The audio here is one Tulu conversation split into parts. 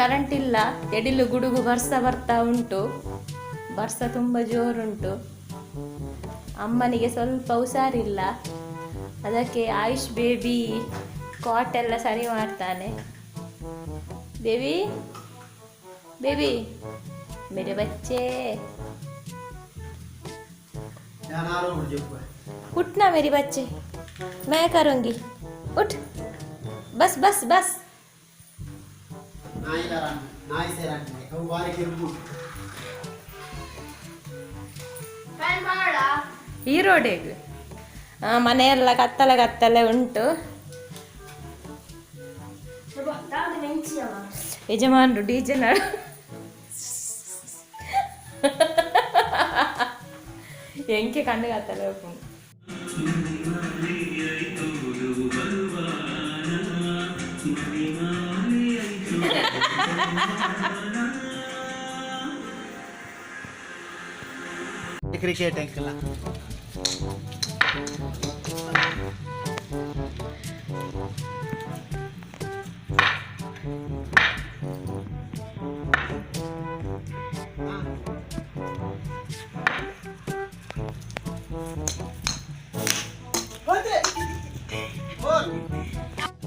ಕರೆಂಟ್ ಇಲ್ಲ, ಎಡಿಲು ಗುಡುಗು ಬರ್ಸ ಬರ್ತಾ ಉಂಟು, ಬರ್ಸ ತುಂಬ ಜೋರುಂಟು. ಅಮ್ಮನಿಗೆ ಸ್ವಲ್ಪ ಹುಷಾರಿಲ್ಲ, ಅದಕ್ಕೆ ಆಯುಷ್ ಬೇಬಿ ಕಾಟ್ ಎಲ್ಲ ಸರಿ ಮಾಡ್ತಾನೆ. ಬೇಬಿ ಬೇಬಿ ಮೇರೆ ಬಚ್ಚೆ. उठना मेरी बच्चे, मैं करूँगी, उठ, बस बस बस. ಈ ರೋಡಿಗೆ ಮನೆಯೆಲ್ಲ ಕತ್ತಲೆ ಕತ್ತಲೆ ಉಂಟು. ಯಜಮಾನರು ಡಿಜೆ ನಾಡು ಎಂಕೆ ಕಣ್ಣು ಕತ್ತಲೆ ಉಪ್ಪುಂಡು. ಕ್ರಿಕೆಟ್ ಅಂಕಲ್ಲ.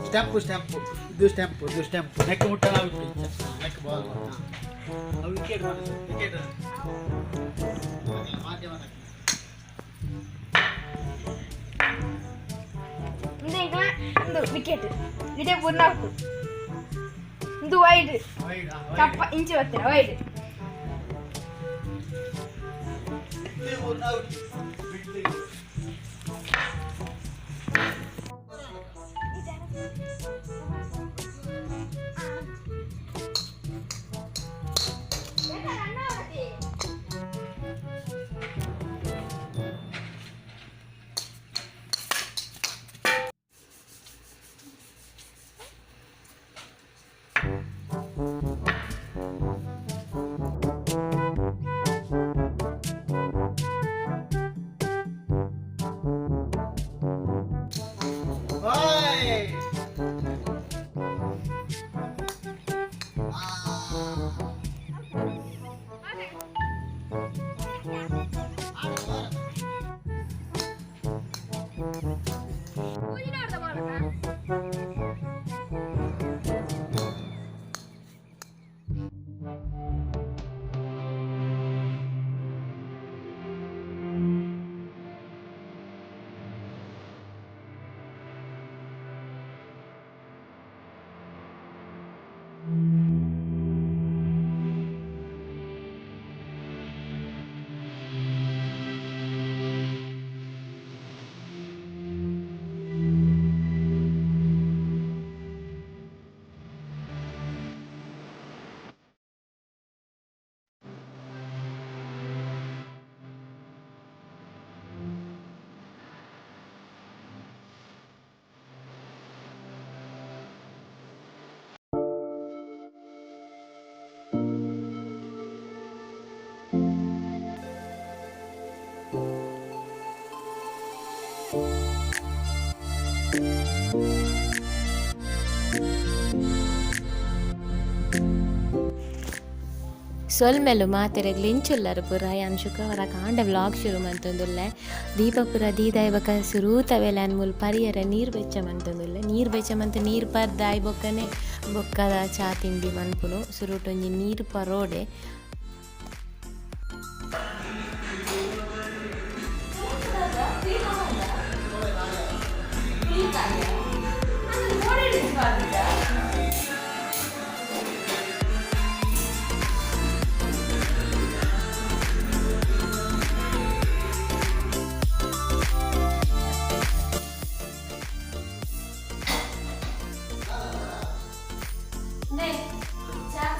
ಸ್ಟೆಂಪು ಸ್ಟೆಂಪು ಇದು, ಸ್ಟೆಂಪು ಇದು, ಸ್ಟೆಂಪು ನೆಕ್ ಮುಟ್ಟಲ್ಲ ಬಿಟ್ಟು ನೆಕ್ ಬಾಲ್. ವಿಕೆಟ್ ವಿಕೆಟ್ ಮಾಧ್ಯಮ. ಇಂದು ವಿಕೆಟ್ ಇದೇ ಪೂರ್ಣ ಇಂದು ವೈಡ್. ವೈಡ್. ತಪ್ಪ ಇಂಚು ಬರ್ತೀರ ವೈಡ್. ಸೊಲ್ಮೆಲು ಮಾತೆರೆಗ್ಲ ಇಂಚುಲ್ಲರು ಪೂರ. ಯಾನ್ ಶುಕ್ರವಾರ ಕಾಂಡೆ ವ್ಲಾಗ್ ಶುರು ಮಂತೊಂದುಲ್ಲೆ. ದೀಪಪುರ ದೀದಾಯ್ ಬೊಕ ಸುರೂತ ವೇಳೆ ಮೂಲು ಪರಿಯರ ನೀರು ಬೆಚ್ಚ ಮಂತೊಂದುಲ್ಲೆ. ನೀರು ಬೆಚ್ಚ ಮಂತ್ ನೀರು ಪರ್ದಾಯ್ ಬೊಕ್ಕನೆ ಬೊಕ್ಕದ ಚಾ ತಿಂಡಿ ಮನ್ಪುನು. ಸುರುಟೊಂಜಿ ನೀರು ಪರೋಡೆ.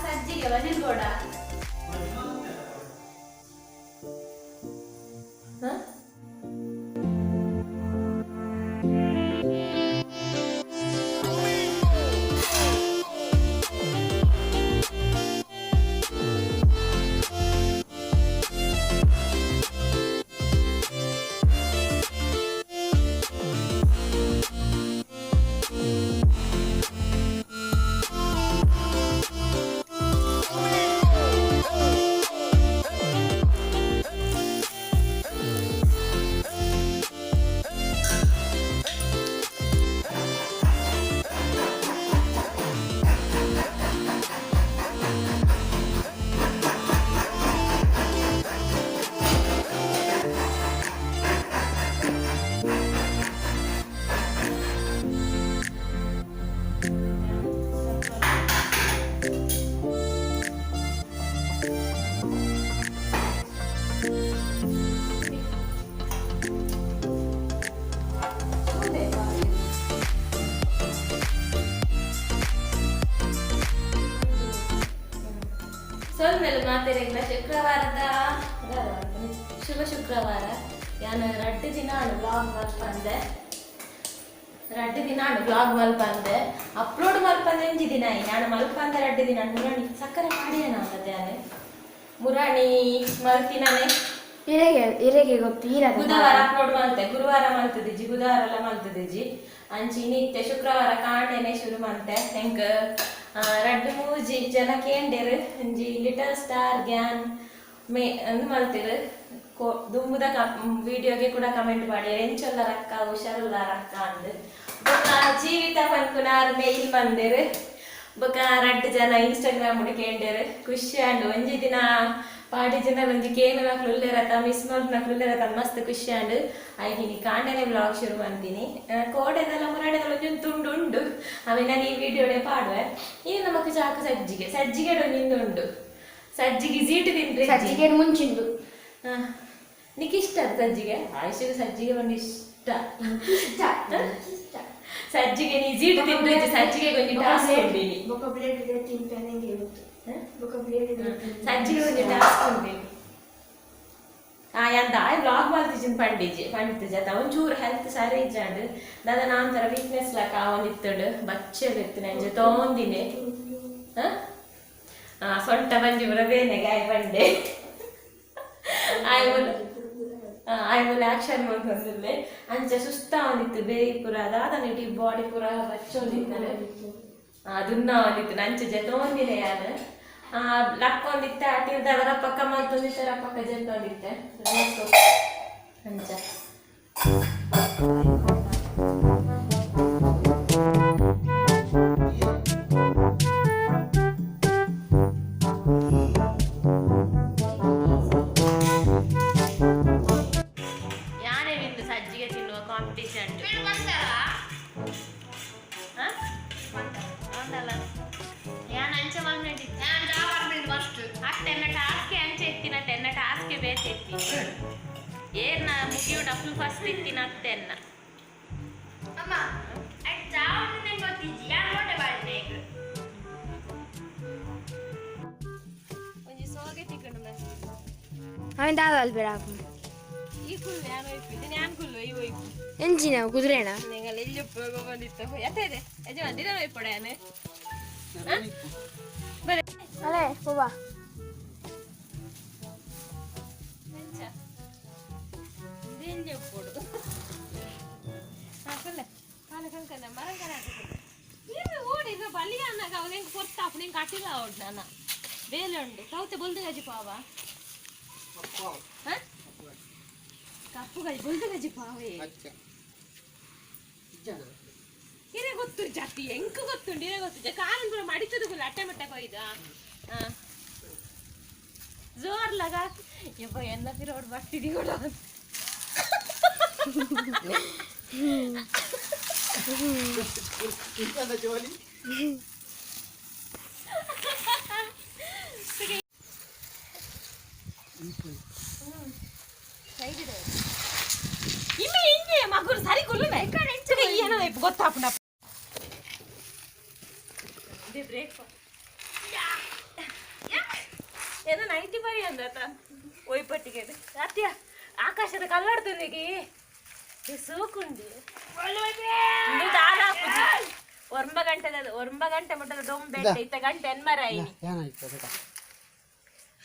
ಸಜ್ಜಿಗೆ ಬಜಿಲ್ ಬೋಡ. ಮಾತೆರೆಗ್ಲ ಶುಕ್ರವಾರದ ಶುಭ ಶುಕ್ರವಾರ. ಯಾನ್ ರಡ್ಡ್ ದಿನ ವ್ಲಾಗ್ ಮಲ್ಪಂದೆ, ರಡ್ಡ್ ದಿನ ವ್ಲಾಗ್ ಮಲ್ಪಂದೆ, ಅಪ್ಲೋಡ್ ಮಲ್ಪಂದೆ ಒಂಜಿ ದಿನ. ಯಾನ್ ಮಲ್ಪಂದೆ ರಡ್ಡ್ ದಿನ. ಮುರಾಣಿ ಸಕ್ಕರೆ ಪಾಡಿಯನ ಯಾನ್ ಮುರಾಣಿ ಮಲ್ತಿನಾನೆ. ಇರೆಗೆ ಇರೆಗೆ ಗೊತ್ತು ಈರದ. ಬುಧವಾರ ಅಪ್ಲೋಡ್ ಮಲ್ತೆ, ಗುರುವಾರ ಮಲ್ತದಿಜ್ಜಿ, ಬುಧವಾರ ಎಲ್ಲ ಮಲ್ತದಿಜ್ಜಿ. ಅಂಚಿ ನಿತ್ಯ ಶುಕ್ರವಾರ ಕಾಂಡೆನೆ ಶುರು ಮಲ್ತೆ. ಎಂಕ್ ರಡ್ಡ್ ಮೂಜಿ ಜನ ಕೇಂಡೆರ್, ಒಂಜಿ ಲಿಟಲ್ ಸ್ಟಾರ್ ಗ್ಯಾನ್ ಮೇ ಅಂದ್ ಮಲ್ತೆರ್. ದುಂಬುದ ವಿಡಿಯೋಗೆ ಕೂಡ ಕಮೆಂಟ್ ಮಾಡ್ಯಾರ, ಎಂಚೊಲ್ಲ ರಕ್ಕ, ಹುಷಾರುಲ್ಲ ರಕ್ಕ ಅಂದ್. ಬೊಕ್ಕ ಜೀವಿತ ಪನ್ಪುನಾರ್ ಮೇಲ್ ಬಂದೆರ್. ಬೊಕ್ಕ ರಡ್ಡ್ ಜನ ಇನ್ಸ್ಟಾಗ್ರಾಮ್ ಕೇಂಡೆರ್. ಖುಷಿ ಆಂಡ್. ಒಂಜಿ ದಿನ ಪಾಡಿ ಜನ ಒಂಜಿ ಕೇನುನಕ್ಲು ಉಲ್ಲೆರತ, ಮಿಸ್ ಮಲ್ಪುನಕ್ಲು ಉಲ್ಲೆರತ, ಮಸ್ತ್ ಖುಷಿ ಆಂಡ್. ಐಗಿನಿ ಕಾಂಡೆನೆ ವ್ಲಾಗ್ ಶುರು ಮಾಡ್ತೀನಿ. ಕೋಡೆದಲ್ಲ ಮುರಾಡೆದಲ್ಲ ಒಂಜೊಂದು ತುಂಡು ಉಂಡು, ಅವೆ ನಾನು ಈ ವಿಡಿಯೋಡೆ ಪಾಡುವೆ. ಇನ್ನು ನಮಕ್ ಚಾಕು ಸಜ್ಜಿಗೆ, ಸಜ್ಜಿಗೆ ಒಂಜಿಂದು ಉಂಡು. ಸಜ್ಜಿಗೆ ಜೀಟು ತಿಂದ್ರೆ ಸಜ್ಜಿಗೆ ಮುಂಚಿಂಡು. ನಿಕ್ ಇಷ್ಟ ಅದು ಸಜ್ಜಿಗೆ? ಆಯುಷಿಗೆ ಸಜ್ಜಿಗೆ ಒಂದು ಇಷ್ಟ. ಇಷ್ಟ ಇಷ್ಟ. ಸಜ್ಜಿಗೆ ನೀ ಜೀಟು ತಿಂದ್ರೆ ಸಜ್ಜಿಗೆ ಒಂಜಿ ಟಾಸ್ಕ್ ಉಂಡಿನಿ. ಬೊಕ ಬ್ಲೇಡ್ ತಿಂತಾನೆ ಗೊತ್ತು. ಬೊಕ ಬ್ಲೇಡ್. ಸಜ್ಜಿಗೆ ಒಂಜಿ ಟಾಸ್ಕ್ ಉಂಡಿನಿ. ಯಾನ್ ದಾಯ ವ್ಲಾಗ್ ಮಲ್ತಿಜಿನ್ ಪಂಡಿಜಿ ಪಂಡಿಜ ಅತ್ತ, ಒಂಚೂರು ಹೆಲ್ತ್ ಸರಿ ಇಜ್ಜಾಂಡ್. ದಾದ ನಾಂತರ ವೀಕ್ನೆಸ್ ಲಕ ಆವೊಂದಿತ್ತುಂಡು, ಬಚ್ಚೆಲ್ ಇತ್ತು, ನಂಜೆ ತೋಂದಿನಿ. ಸೊಂಟ ಬಂಜಿ ಪೂರ ಬೇನೆ ಗಾಯ ಪಂಡೆ. ಆಯ್ ಆಯ್ ಆಕ್ಷನ್ ಮಲ್ತೊಂದುಲ್ಲೆ. ಅಂಚ ಸುಸ್ತಾವೊಂದಿತ್ತು, ಬೇಯಿ ಪೂರ ದಾದ ಇಡೀ ಬಾಡಿ ಪೂರ ಬಚ್ಚೊಂದಿತ್ತು, ದುನ್ನ ಒಂದಿತ್ತು. ನಂಚ ಜೆತೊಂದಿನೆ ಯಾನ್ ಲಕ್ಕೊಂದಿತ್ತೆ, ಅಟಿಲ್ದ ರಪಕ್ಕ ಮಲ್ತೊಂದಿತ್ತೆ, ರಪಕ್ಕ ಜೆತ್ತೊಂದಿತ್ತೆ ಅಂಚ. ಯಾನೇ ನಿಂದು ಸಜ್ಜಿಗೆ ತಿನ್ನುವ ಕಾಂಪಿಟಿಷನ್? ಉಂಟಲ್ಲ, ಯಾನ್ ಅಂಚ ಮಲ್ಪುನೆಟ್ ಅತ್ತೆ ಎನ್ನ ಟಾಸ್ಕೆ ಅಂಚೆ ಎತ್ತಿನ, ಎನ್ನ ಟಾಸ್ಕೆ ಬೇತೆ ಎತ್ತಿ. ಏರ್ನ ಮುಗಿಯುಂಡು ಅಫುಲ್ ಫಸ್ಟ್ ಇತ್ತಿನ ಅತ್ತೆ ಎನ್ನ. ಅಮ್ಮ, ಚಾವಣಿ ಗೊತ್ತಿಜ್ಜಿ, ಯಾರು ಮೋಟೆ ಮಾಡಿದೆ? ಒಂಜಿ ಸೋಗೆ ತಿಕ್ಕಂಡು. ಅವನ್ ದಾದ ಅಲ್ಬೇಡ. ಈ ಕುಲ್ಲು ಯಾನ್ ಒಯ್ಪು, ಇದನ್ನ ಯಾನ್ ಕುಲ್ಲು ಈ ಒಯ್ಪು. ಎಂಚಿನ ಕುದುರೆನಾ? ನಿಂಗಲ್ಲ ಎಲ್ಲಿ ಬಂದಿತ್ತು ಎತ್ತ ಇದೆ ಯಜಮಾನ್ ದಿನ ಒಯ್ಪೊಡ ಯಾನ್. ಬರೆ. ಅಲೇ ಹೋವಾ. ಅಂಚ ಇದೆಲ್ಲಿ ಒಪ್ಪೋಡು ಹಾಕಲ್ಲ ಕಾಲ ಕಂಕನ ಮರಂಕನ. ಇರು ಓಡಿ ಇದು ಬಲಿ ಅನ್ನಾಗ ಅವನ ಹೆಂಗೆ ಪೊರ್ತ ಅಪ್ಪು ನಿಂಗೆ ಕಟ್ಟಿಲ್ಲ ಅವಡು. ನಾನು ಬೇಲೆ ಉಂಡು ಕೌತೆ ಬೊಲ್ದು ಗಜಿ ಪಾವ. ಹ? ಕಪ್ಪು ಗಜಿ ಬೊಲ್ದು ಗಜಿ ಪಾವೇ. ಇರೇ ಗೊತ್ತು ಜಾತಿ ಎಂಕ್ ಗೊತ್ತುಂಡು, ಇರೇ ಗೊತ್ತು. ಕಾರಣ ಪೂರ ಮಡಿತದ ಕುಲ್ಲ ಅಟ್ಟೆ ಮಟ್ಟೆ ಕೊಯ್ದ ಜೋರ್ ಲಗ ಯಪ್ಪ ಎನ್ನ ಪಿರೋಡ್ ಬರ್ತಿದಿ ಕೂಡ. ಜೋಲಿ. ಇನ್ನು ಹಿಂಗೆ ಮಗುರು ಸರಿ ಕುಲ್ಲುನೆ ಏನೋ ಗೊತ್ತಾಪುಂಡ ಬ್ರೇಕ್ ಏನೋ 95 ಅಂದತ ಒಯ್ಪಟ್ಟಿಗೆ ಅತ್ಯ ಆಕಾಶದ ಕಲ್ಲಾಡ್ತದೆ ಸೋಕುಂಡಿ. ಇದು ದಾದ ಹಾಕುಜಿ. ಒಂಬ ಗಂಟೆದ ಒಂಬ ಗಂಟೆ ಮುಟ್ಟದ ದೊಂಬೆ ಇತ್ತ ಗಂಟೆ ಎನ್ಮರ ಐನಿ. ಏನಾಯ್ತು ಅದಕ್ಕೆ?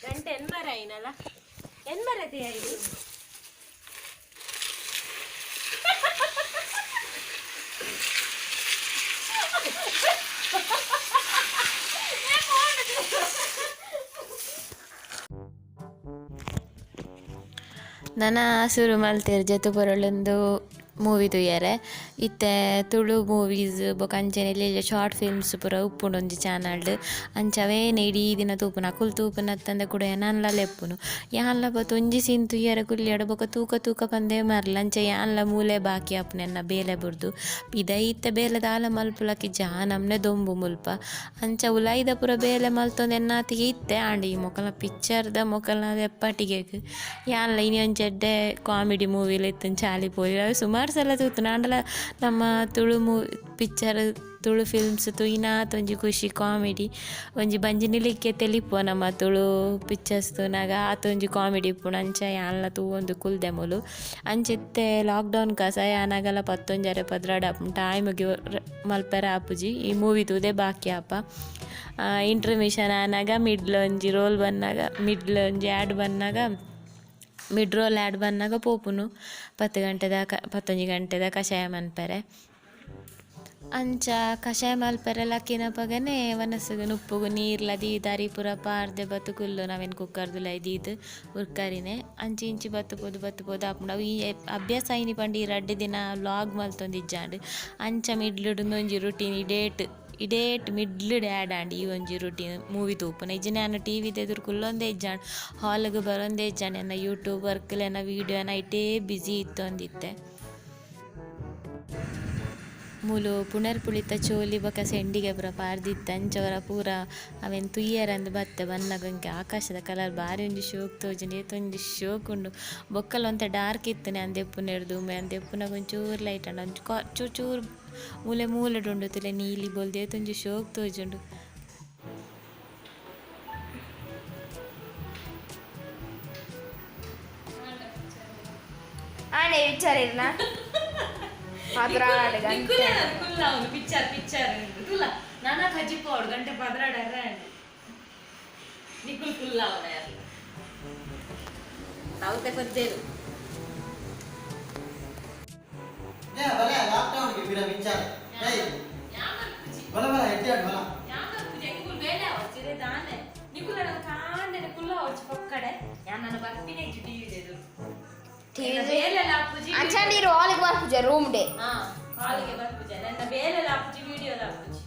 ಗಂಟೆ ಎನ್ಮರ ಐನಲ್ಲ, ಎನ್ಮರತೆ ಐನಿ. ನನ ಶುರು ಮಲ್ತೆರ್ ಜೆತು ಬರೊಳೊಂದು ಮೂವಿ ತೂಯರೆ. ಇತ್ತೆ ತುಳು ಮೂವೀಸ್ ಬೊಕ ಅಂಚನೆ ಎಲ್ಯ ಶಾರ್ಟ್ ಫಿಲ್ಮ್ಸ್ ಪೂರ ಉಪ್ಪುಂಡು ಒಂಜಿ ಚಾನಲ್ಡ್. ಅಂಚ ಅವೇನೆ ಇಡೀ ದಿನ ತೂಪುನು. ಅಕುಲು ತೂಪುನತ್ತಂದೆ ಕುಡ ಎನನ್ಲ ಲೆಪ್ಪುನು. ಯಾನ್ಲ ಬತ್ತ್ ಒಂಜಿ ಸೀನ್ ತೂಯರೆ ಕುಲ್ಲಿಯಡ ಬೊಕ ತೂಕ ತೂಕ ಪಂದೇ ಮರ್ಲ. ಅಂಚ ಯಾನ್ಲ ಮೂಲೆ ಬಾಕಿ ಆಪುನು ಎನ್ನ ಬೇಲೆ ಬುಡ್ದು. ಪಿದಯಿ ಇತ್ತೆ ಬೇಲೆ ದಾಲ ಮಲ್ಪುಲಕಿ ಜಾನಮ್ನೆ ದೊಂಬು ಮುಲ್ಪ. ಅಂಚ ಉಲಾಯಿದ ಪೂರ ಬೇಲೆ ಮಲ್ತೊಂದು ಎನ್ನಾತಿಗೆ ಇತ್ತೆ. ಆಂಡ ಈ ಮೊಕಲ್ನ ಪಿಕ್ಚರ್ದ ಮೊಕಲ್ನ ಎಪ್ಪಾಟಿಗೆಗ್ ಯಾನ್ಲ ಇನಿ ಒಂಜಿ ಎಡ್ಡೆ ಕಾಮಿಡಿ ಮೂವಿಲು ಇತ್ತುಂಡು ಚಾಲಿ ಪೋಲಿ. ಅವು ಸುಮಾರು ಸಲ ತೂತುಂಡು. ಆಂಡಲ ನಮ್ಮ Tulu movie picture Tulu films ತೂಯಿನಾತ್ ಒಂಜಿ ಖುಷಿ ಕಾಮಿಡಿ ಒಂಜಿ ಬಂಜಿ ನಿಲಿಕೆ ತೆಲಿಪುವ ನಮ್ಮ ತುಳು ಪಿಕ್ಚರ್ಸ್ ತೂನಗ ಆತ್ ಒಂಜಿ ಕಾಮಿಡಿ ಇಪ್ಪುಂಡು. ಅಂಚ ಯಾನ್ಲ ತೂವೊಂದು ಕುಲ್ದೆ ಮೂಲು. ಅಂಚ ಇತ್ತೆ ಲಾಕ್ಡೌನ್ ಕಸಾಯ ಆನಗಲ ಪತ್ತೊಂಜರೆ 12 ಆಪುಂಡು ಟೈಮ್ಗೆ ಮಲ್ಪೆರೆ ಆಪುಜಿ. ಈ ಮೂವಿ ತೂದೆ ಬಾಕಿ ಆಪ. ಇಂಟರ್ಮಿಷನ್ ಆನಗ ಮಿಡ್ಲ್ ಒಂಜಿ ರೋಲ್ ಬನ್ನಗ ಮಿಡ್ಲ್ ಒಂಜಿ ಆ್ಯಡ್ ಬನ್ನಗ ಮಿಡ್ ರೋಲ್ ಆ್ಯಡ್ ಬನ್ನಗ ಪೋಪುನು 10 ಗಂಟೆದ 11 ಗಂಟೆದ ಕಷಾಯ ಮನ್ಪೆರೆ. ಅಂಚ ಕಷಾಯ ಮಲ್ಪೆರೆ ಲಕ್ಕಿನಪಗನೆ ವನಸುಗು ನುಪ್ಪುಗು ನೀರ್ಲ ದೀದ್ ಅರಿ ಪೂರ ಪಾರ್ದೆ ಬತ್ತ್ ಕುಲ್ಲು ಅವೆನ್ ಕುಕ್ಕರ್ದುಲಾಯಿ ದೀದ್ ಉರ್ಕರಿನೆ. ಅಂಚಿ ಇಂಚಿ ಬತ್ತ್ ಪೋದು ಬತ್ತ್ ಪೋದು ಆಪುಂಡು. ಅವು ಈ ಅಭ್ಯಾಸ ಆಯಿನಿ ಪಂಡ ಈ ರಡ್ಡ್ ದಿನ ವ್ಲಾಗ್ ಮಲ್ತೊಂದಿಜ್ಜಾಂಡ್. ಅಂಚ ಮಿಡ್ಲುಡು ಉಂದೊಂಜಿ ರುಟೀನ್ ಇಡೇಟ್ ಇಡೇಟ್ ಮಿಡ್ಲುಡ್ ಆ್ಯಡ್ ಆಂಡ್ ಈ ಒಂಜಿ ರುಟೀನ್ ಮೂವಿ ತೂಪುನ. ಇಜ್ಜಿಂಡ ಯಾನ್ ಟಿ ವಿ ಎದುರು ಕುಲ್ಲೊಂದೇ ಇಜ್ಜಾಂಡ್, ಹಾಲ್ಗ್ ಬರೊಂದೇ ಇಜ್ಜಾಂಡ್. ಎನ್ನ ಯೂಟ್ಯೂಬ್ ವರ್ಕ್ಲೆನ ವೀಡಿಯೋನ ಐಟೇ ಬ್ಯುಸಿ ಇತ್ತೊಂದಿತ್ತೆ. ಮೂಲು ಪುನರ್ ಪುಳಿತ ಚೋಲಿ ಬೊಕ ಸೆಂಡಿಗೆ ಪೂರ ಪಾರ್ದಿತ್ತೆ. ಅಂಚ ಒರ ಪೂರ ಅವೆನ್ ತೂಯೆರಂದ್ ಬತ್ತೆ. ಬನ್ನಗ ಎಂಕ್ ಆಕಾಶದ ಕಲರ್ ಬಾರಿ ಒಂಜಿ ಶೋಕ್ ತೋಜುಂಡು, ಏತೊಂಜಿ ಶೋಕ್ ಉಂಡು. ಬೊಕ್ಕಲ ಒಂತೆ ಡಾರ್ಕ್ ಇತ್ತುನೆ ಅಂದ್ ದೆಪ್ಪುನೆರ್ದ್ ಉಂಬೆ ಅಂದ್ ದೆಪ್ಪುನಗ ಒಂಚೂರು ಲೈಟ್ ಆಂಡ್. ಒಂಜಿ ಚೂರು ಚೂರು ಮೂಲೆ ಮೂಲೆಡ್ ಉಂಡು ತೂಲೆ ನೀಲಿ ಬೊಲ್ದು ಏತೊಂಜಿ ಶೋಕ್ ತೋಜುಂಡು. ಆನೆ ವಿಚಾರ ಇರ್ನ 12 ಗಂಟೆ. ಪಿಕ್ಚರ್ ಪಿಕ್ಚರ್ ತುಲ ನಾನ ಕಜಿಪೋಡು ಗಂಟೆ 12 ನಿಕುಲ್ ಕುಲ್ಲಾವನ ಯಾರು ತಾವುತೆ ಕೊಚ್ಚೇರು. ಏ ಬಲೆ ಲಾಕ್ಡೌನ್ ಗೆ ಬಿರ ವಿಚಾರ ಏಯ್ ಬಲ ಬಲ ಎಡ್ಡೆ ಆಡ್ ಬಲ. ಅಂಚ ನೀರು ಹಾಲಿಗೆ ಬರ್ಪುಜ ರೂಮ್ ಡೇ. ಹಾಲಿಗೆ ಬರ್ಪುಜ ನನ್ನ ಬೇಲೆ ಲಾಪುಜಿ ವಿಡಿಯೋ ಲಾಪುಜಿ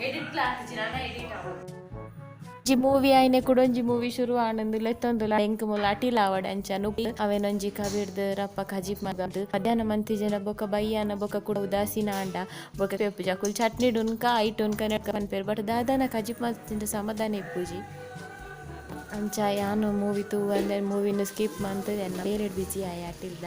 ಎಡಿಟ್ ಲಾಪುಜಿ ನನ್ನ ಎಡಿಟ್ ಆವೊಡು. ಒಂಜಿ ಮೂವಿ ಆಯ್ನೆ ಕೂಡ ಒಂಜಿ ಮೂವಿ ಶುರು ಆಂಡ್ ಲೆತ್ತೊಂದುಲ ಎಂಕ್ ಮೂಲ ಅಟಿಲ್ ಆವಡ್. ಅಂಚ ನುಪ್ಪು ಅವೆನೊಂಜಿ ಕಬಿಡ್ದ್ ರಪ್ಪ ಕಜಿಪ್ ಮಲ್ತ್ ಮಧ್ಯಾಹ್ನ ಮಂತಿಜನ ಬೊಕ ಬಯ್ಯಾನ ಬೊಕ ಕೂಡ ಉದಾಸೀನ ಆಂಡ ಬೊಕ ಪೆಪ್ಪುಜಿ. ಅಕುಲು ಚಟ್ನಿ ಉನ್ಕ ಐಟ್ ಉನ್ಕ ಪನ್ಪೆರ್ ಬಟ್ ದಾದಾನ ಕಜಿಪ್ ಮಲ್ತಿಂಡ ಸಮಾಧಾನ ಇಪ್ಪುಜಿ. ಅಂಚ ಯಾನು ಮೂವಿ ತೂವಂದೆ ಮೂವಿನ ಸ್ಕಿಪ್ ಮಂತ್ ಎನ್ನ ಬೇರೆ ಬಿಸಿ ಆಯ್ ಅಟಿಲ್ದ.